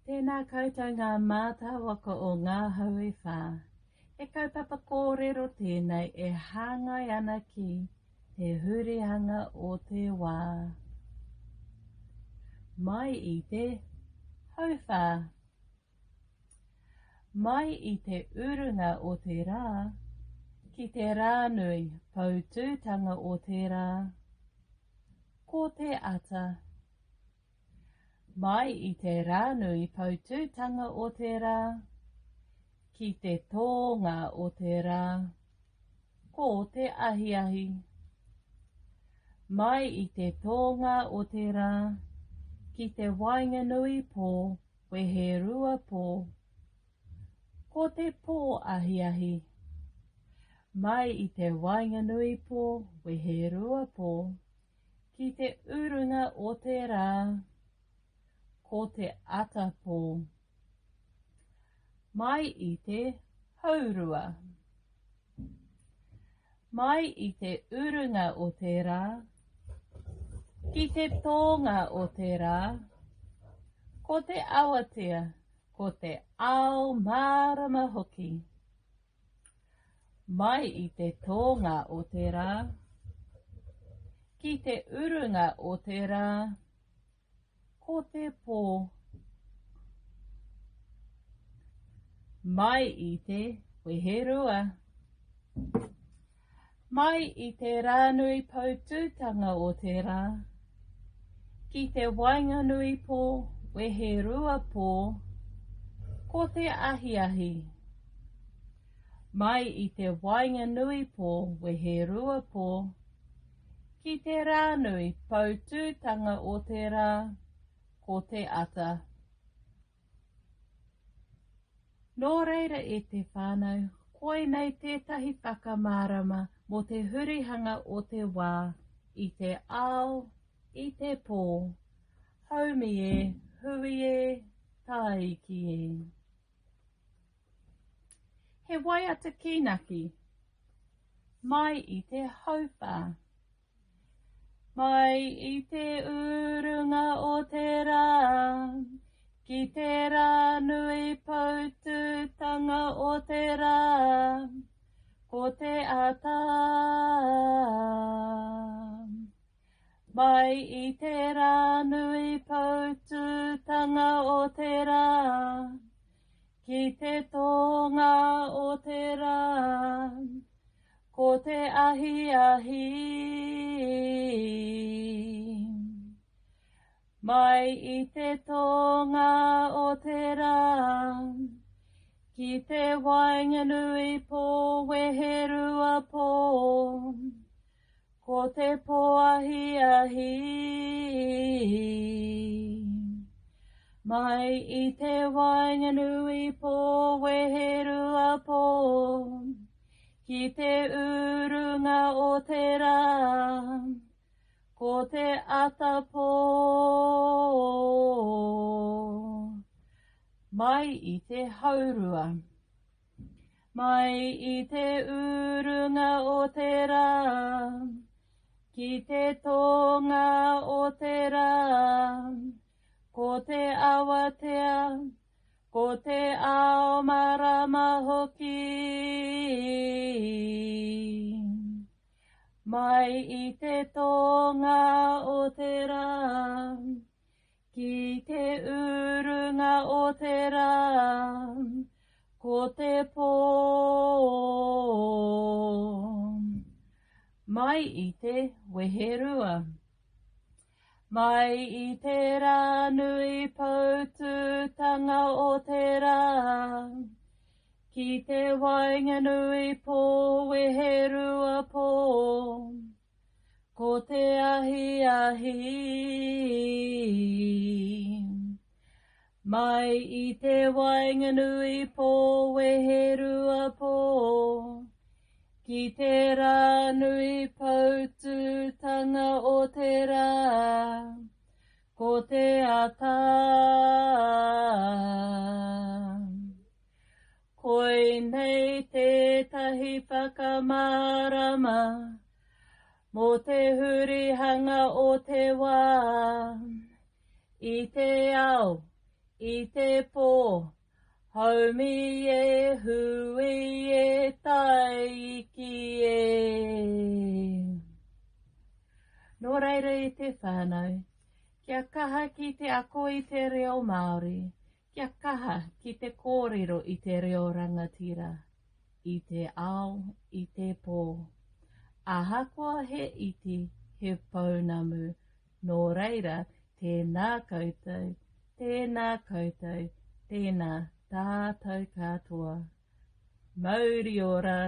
Tēnā koutou ngā mātāwaka o Ngā Hau e Whā. He kaupapa kōrero tēnei e hāngai ana ki te hurihanga o te wā. Mai i te hauwhā. Mai i te urunga o te rā, ki te rānui poutūtanga o te rā. Ko te ata. Mai i te rānui poutūtanga o te rā, ki te tōnga o te rā, ko te ahiahi. Mai i te tōnga o te rā, ki te waenganui pō, weherua pō, ko te pō ahiahi. Mai i te waenganui pō, weherua pō, Ki te urunga o te rā, ko te atapō. Mai i te haurua. Mai i te urunga o te rā, ki te tōnga o te rā, ko te awatea, ko te ao mārama hoki. Mai i te tōnga o te rā, ki te urunga o te rā, ko te pō. Mai i te weherua. Mai i te rānui poutūtanga o te rā, ki te waenganui pō, weherua pō, ko te ahiahi. Mai i te waenganui pō, weherua pō, ki te rānui poutūtanga o te rā, ko te ata. Nō reira e te whānau, koinei tētahi whakamārama mō te hurihanga o te wā i te ao, i te pō. Haumi e, hui e, tāiki e. He waiata kīnaki mai i te hauwhā. Mai i te urunga o te rā, ki te rā nui poutūtanga o te rā, ko te ata. Mai i te rā nui poutūtanga o te rā, ki te tōnga o te rā, Ko te ahiahi. Mai i te tōnga o te rā, ki te waenganui pō weherua pō, ko te pō ahiahi. Mai i te waenganui pō weherua pō, Ki te urunga o te rā, ko te atapō. Mai i te haurua. Mai i te urunga o te rā, ki te tōnga o te rā, ko te awatea, Ko te ao marama hoki. Mai i te tōnga o te rā, ki te urunga o te rā, ko te pō. Mai i te weherua. Mai i te rā nui poutūtanga o te rā, ki te waenganui pō weherua pō, ko te ahiahi. Mai i te waenganui pō weherua pō, Ki te rā nui poutūtanga o te rā, ko te ata. Koinei tētahi whakamārama mō te hurihanga o te wā i te ao. I te pō, haumi e hui e taiki e. Nō reira e te whānau, kia kaha ki te ako i te reo Māori, kia kaha ki te kōrero i te reo rangatira, i te ao, i te pō. Ahakoa he iti, he pounamu, Nō reira, tēnā koutou, tēnā koutou, tēnā tātou katoa. Mauri ora!